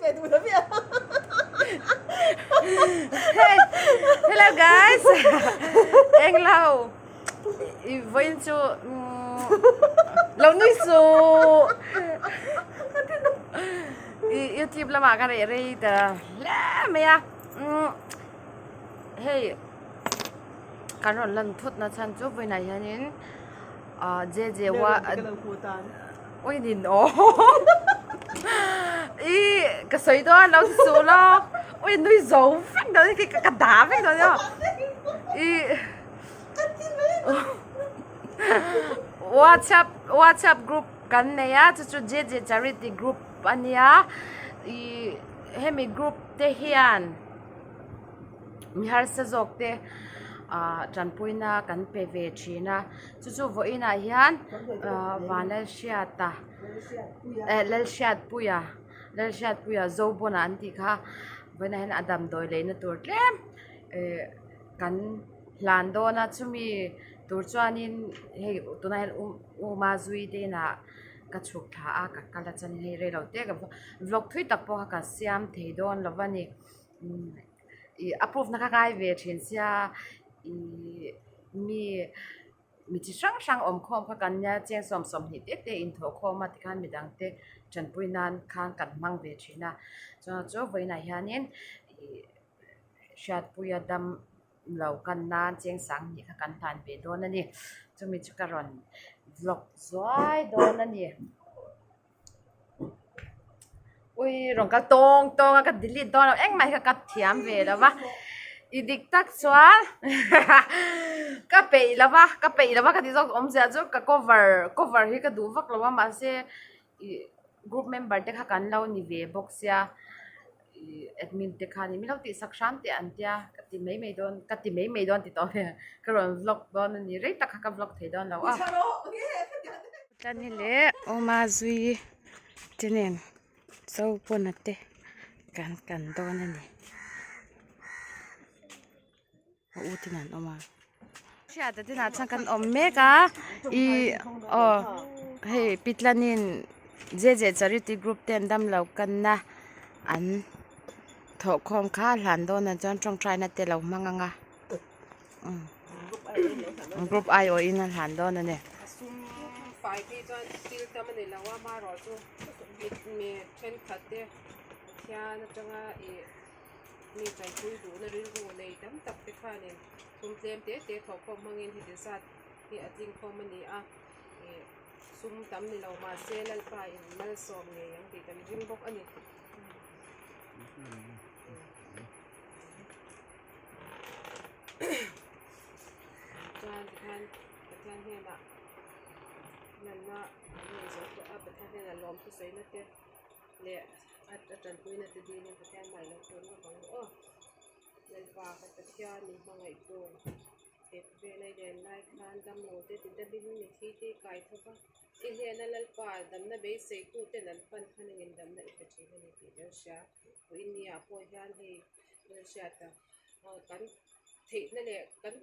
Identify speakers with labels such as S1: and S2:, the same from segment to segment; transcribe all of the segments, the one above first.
S1: Hey, hello guys. Englo. I vawiin chu lo nui suh. I YouTube lamah ka reh rei ta hle mai a. Hei kan rawn lan thut na chhan chu vawiinah hianin ah JJ wa Ui nin aw i ka sawi dawn lo ti suh lo ui nui zo vek dawn hi ka dah vek dawn nia i whatsapp whatsapp group kan nei a chu chu JJ charity group a nia i hemi group te hian. Mi harsa zawk te ah tanpuina kan pe ve thin a chu chu vawiinah hian ah Vanlalhriata eh Lalhriatpuia Lalhriatpuia Zobawna an tih kha vawiinah hian a damdawi leina tur tlem eh kan hlan dawn a chumi tur chuanin hei tunah hian u uma zui te inah ka chhuk thla a ka kal a chuanin hei reilo te ka vlog thui tak pawh kha ka siam thei dawn lo va ni. Ih a proof na kha ngai ve thin sia ih mi mi chi hrang hrang awm khawm kha kan nia cheng sawm sawmhnih te te inthawh khawm a tikhan midang te tanpui nan khan kan hmang ve thin a chuan chu vawiinah hianin ih hriatpuia dam lo kan nan cheng sanghnih kha kan hlan ve dawn a ni chumi chu ka rawn vlog zuai dawn a ni. Ui rawn kal tawng tawng a ka delete dawn lo engmah hi ka cut thiam ve lo va i dik tak chuan ka peih lo va ka peih lo va ka tih zawk awmzia chu ka cover cover hi ka duh vak lo va mahse ih group member te kha kan lo ni ve bawk sia ih admin te khan min lo tih sak hram teh an tia ka ti mai mai dawn ka ti mai mai dawn ti tawh ve ka rawn vlog dawn a ni rei tak kha ka vlog thei dawn lo a. Tlani leh awma zui te nen chaw pawn te kan kan dawn a ni a u te nen an awm a hriata te nah chuan kan awm mek a ih aw hei pitlanin JJ charity group te an damlo kanna an thawhkhawm kha hlan dawn ah chuan tawngtaina te lo hmang ang a. Group aiawhin a hlan dawn a ni.
S2: A sum fai phei chuan thil tam a ni lo a, amaherawh chu mi thenkhat te Pathian atanga ih mi tanpui duhna rilru nei tam tak te khanin sum tlem te te thawhkhawm hmangin heti zat hi a tling khawm a ni a, ih sum tam ni lo mahse Lalpa in malsawm ngei ang tih kan ring bawk a ni. Chuan tikhan Pathian hnenah nanna an nei zo tawh a, Pathian hnenah lawm thusawi te leh a tanpuina te dilin Pathian hmai lo tur ngawt ang aw. Lalpa ka Pathian min hmangaih tu he khawvela i len lai khan damlo te ti damin mithi te i kai tho va, i hnena Lalpa damna beisei tu ten an pan khan engin damna i pe thin a ni tih kan hria. Vawiin ah pawh hian hei kan hriat a kan theihna leh kan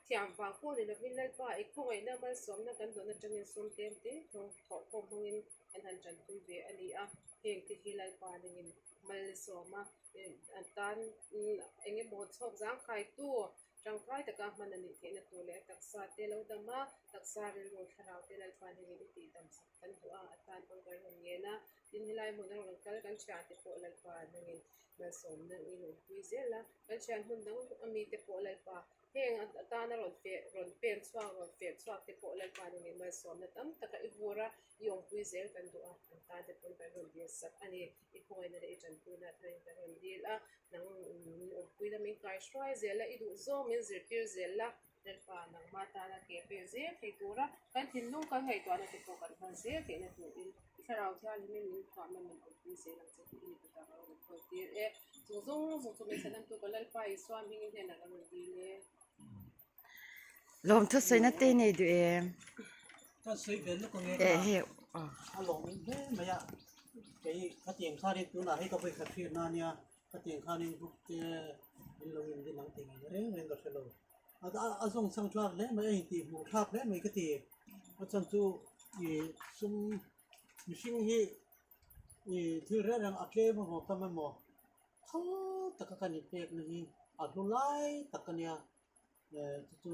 S2: thiam vang pawh ni lovin Lalpa i khawngaihna malsawmna kan dawn atangin sum tlem te thawhkhawm hmangin an han tanpui ve a ni a, heng te hi Lalpa nangin malsawm a an tan eng emaw chhawk zangkhaitu Tangkai taka hman a nih theihna tur leh taksa te lo dam a, taksa rilru thlarau te Lalpa hnengin i tih dam sak kan duh a, a tan pawn kan rawn ngen a, tin helai hmun a rawn kal kan thian te pawh Lalpa hnengin malsawmna in awmpui zel a, kan thian hmun dang ami te pawh Lalpa heng atana rawn feh rawn pen chhuak rawn feh chhuak te pawh Lalpa hnengin malsawmna tam taka i vur a, i awmpui zel kan duh a, an tan te pawn kan rawn dil sak a ni. I khawngaihna leh i tanpuina atharin ka rawn dil a, nang min awmpui la, min kaihruai zel la, i duhzawng min zirtir zel la, Lalpa nangma tana ke pek zel thei tura kan thinlung kan ngaihtuahna te pawh kan hman zel theihna turin i thlarau thianghlimin min thuahna min awmpui zel ang che tiin i kutah ka rawn khawl tir e. Chung zawng zawng chu min chhanamtu ka Lalpa Isua hmingin hnenah ka rawn dil e.
S1: Lawmthu sawina te i nei duh em?
S3: Ka sawi ve lawk ange
S1: Eh hei aw.
S3: A lawm in hle mai a, kei khatiang khanin tunah hei ka vawi khat hriat na ania, khatiang khanin group te an lo in din ang tih ngaihna reng reng ka hre lo. A a zawng chang thlak hle mai a intih hmuh thlak hle mai ka ti, a chhan chu ih sum mihring hi. Ih thil reng reng a tlem emaw tam emaw thal taka kan inpekna hi a hlu lai tak a nia. Eh chu chu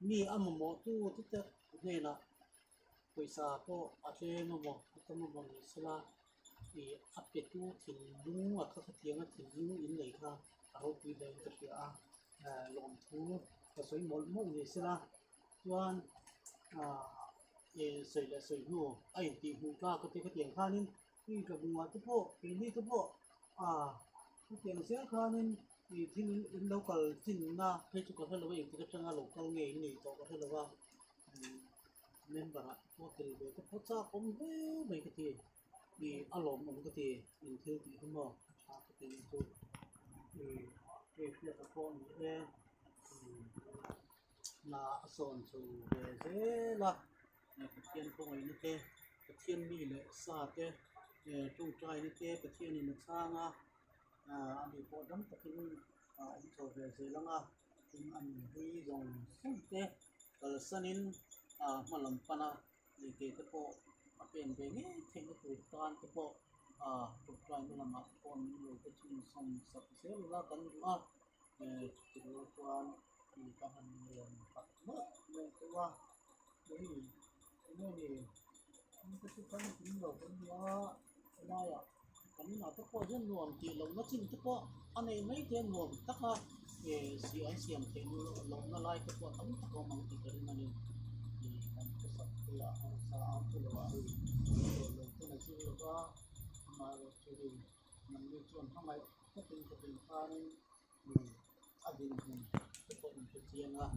S3: mi a mamawh tu te tak hnenah pawisa pawh a tlem emaw a tam emaw ni sela ih a pe tu thinlung a kha khatianga thinlung in nei kha a ropui hle in ka hria a eh lawmthu ka sawi mawlh mawlh ni sela chuan ah ih sawi leh sawi hnu a intih hmuh tlak te khatiang khanin mi ka bunga te pawh keini te pawh ah khatiang zel khanin ih thil in lo kal chinna phei chu ka hre lo a engtik atanga lo kal nge in nih tawh ka hre lo a member ah te pawh tel ve te pawh chak awm hle mai ka ti ih a lawmawm ka ti in thil tih hi maw a tha ka ti chu ih hei hriat a pawh a ni e hna a sawn chho ve zel a Pathian khawngaihna te Pathian mi leh sa te tawngtaina te Pathianin a chhang a ah ani pawh dam takin a awm chho ve zel ang a tin an hlui zawng zawng te kalsanin ah hma lam pana ke te pawh a pen ve ngei theihna tur tan te pawh ah tawngtaina lamah te pawh min lo pe chhunzawm sak zel ula kan duh a eh chutiang chuan ka han nuam tak mawlh mai tawh a. Hei enge ni in te chu kan kim lo kan nia helaiah kan inah te pawh hian nuam tih lohna chin te pawh a nei mai te a nuam tak a eh si an siam theih lohna lai te pawh tam tak a awm ang tih ka ring a ni ih kan khawsak te a harsa a chu lo ah hei lo lo ten a zir lo va amaherawhchu hei nangni chuan hmangaih takin ka tin khanin a dinhmun te pawh in hre chiang a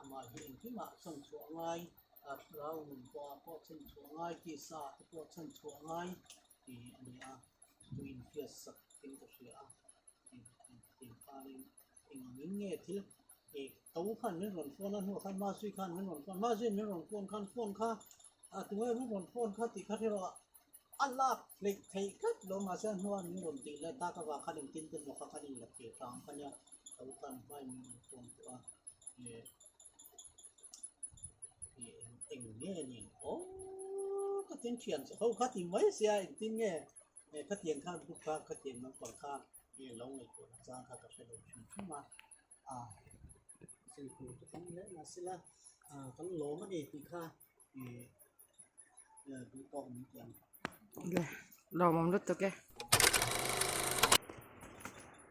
S3: amah hi engkimah chhan chhuah ngai a thlarau nun pawh ah pawh chhan chhuah ngai tisa ah te pawh chhan chhuah ngai tih a ni a chu inhriat sak in ka hria a engkhanin eng angin nge thil ih to khan min rawn phone a hnuah khan Mazui khan min rawn phone Mazuiin min rawn phone khan phone kha a tunge min rawn phone kha tih kha hre rawh a. A lak hleih theih tlat lo mahse a hnuah min rawn tih leh tak avang khan engtin te maw kha khan in la thlir ta ang kha nia lo khan hmain min rawn phone tawh a eh ih eng nge ni aw ka tin thian che ho kha ti mai sia engtin nge eh khatiang khan book kha khatiang naupang kha eh lo ngaihtuah na chang kha ka hre lo hrim hrim a a thingpui te tam leh mahsela ah kan lawm a ni tih kha eh.
S1: Lawmawm lutuk e.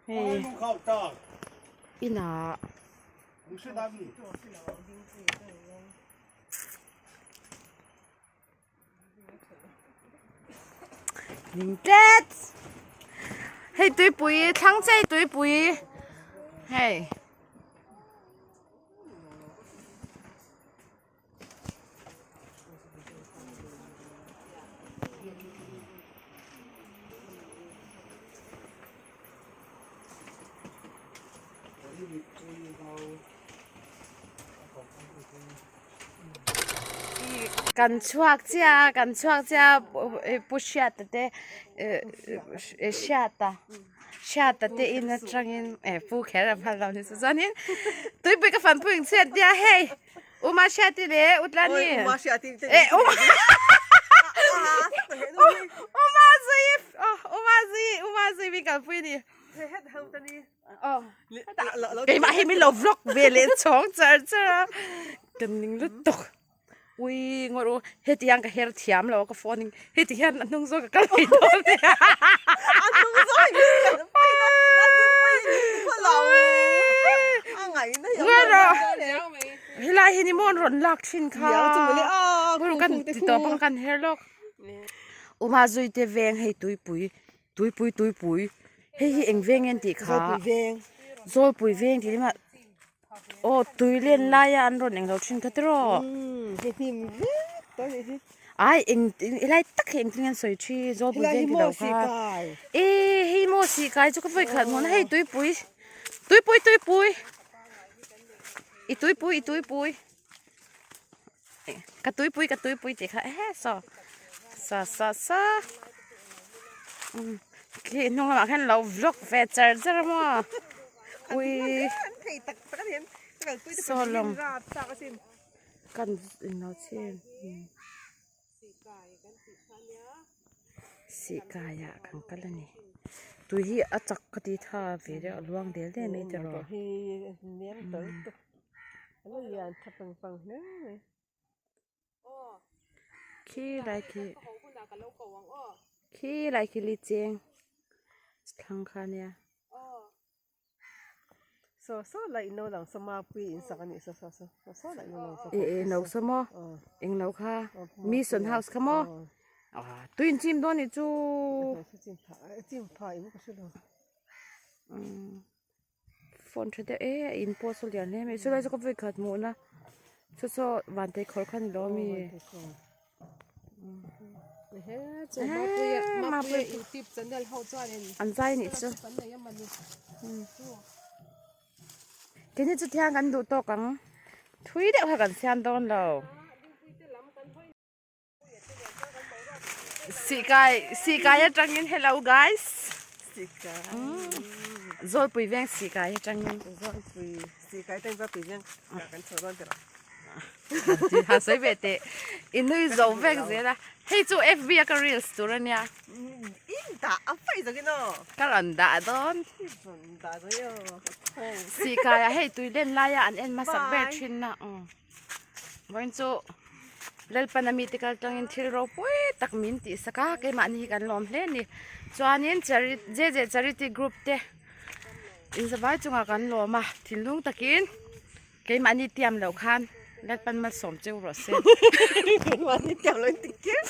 S1: Hei inah ning tlet hei tuipui thlang chei tuipui hei. Kan chhuak chiah a kan chhuak chiah a pu Hriata te Hriata Hriata te in atangin eh pu kher a hman lo ni chu chuanin tuipui ka fan pui ang chhiat nia hei. Uma Hriati leh Utlani.
S2: Uma Hriati te.
S1: Eh Uma. Uma zui oh Uma zui Uma zui mi kalpui ni.
S2: Het ho tani.
S1: Oh. Keimah hi min lo vlog ve leh chhawng char char a. Kan ning lutuk. Ui ngawt u heti hian ka her thiam lo ka phone in heti hian a hnung zawk ka kal thei dawn nia.
S2: A hnung zawk in kal pui na a hnung pui in khaw lo. A ngaihna hi a
S1: Ngawt rawh. Helai hi ni maw an rawn lak thin kha. Bawrh kan ti tawp ang kan her lawk. Uma zui te veng hei tuipui tuipui tuipui hei hi eng veng nge an tih kha zawlpui veng tih ringawt aw tui len laia an rawn englo thin kha tiraw ai eng helai tak hi engtin nge an sawi thi zawlpui veng tih loh kha e hei maw sihkai chu ka vawikhat hmuhna hei tuipui tuipui tuipui. I tuipui i tuipui ka tuipui ka tuipui tih kha ehe saw sa sa sa khi hnung lamah khan lo vlog ve char char a maw ui saw lawng kan inlo chhin. Sihkaiah kan kal a ni. Tui hi a chak ka ti tha ve deuh a luang del del mai tiraw. Khi lai khi khi lai khi li cheng thlang kha nia.
S2: Saw saw laih no lang saw mapui in sak a nih saw saw saw saw saw laih no lang saw
S1: E e no saw maw eng no kha mission house kha maw tui in chim dawn nih chu
S2: chim pha chim pha in ka hre lo
S1: phone tha deuh e a in pawh saw lian hle mai chulai chu ka vawi khat hmuh na saw saw vantei khawr kha ni lo ami. An zai nih chu keini chu thiang kan duh tawk ang thui deuh kha kan siam dawn lo sihkai sihkai atangin hello guys zawlpui veng sihkai atangin Ha sawi ve teh i nui zo vek zel a hei chu fb a ka reels tur a nia ka rawn dah dawn sihkai ah hei tui len laia an en hmasak ber thin a vawiin chu Lalpan a mite kal tangin thil ropui tak min tih sak a keimahni hi kan lawm hle a ni chuanin jj charity group te inzavai chungah kan lawm a thinlung takin. Keimahni tiam loh khan Lalpan malsawm cheu rawh se.
S2: Keimahni tiam loh in ti kir.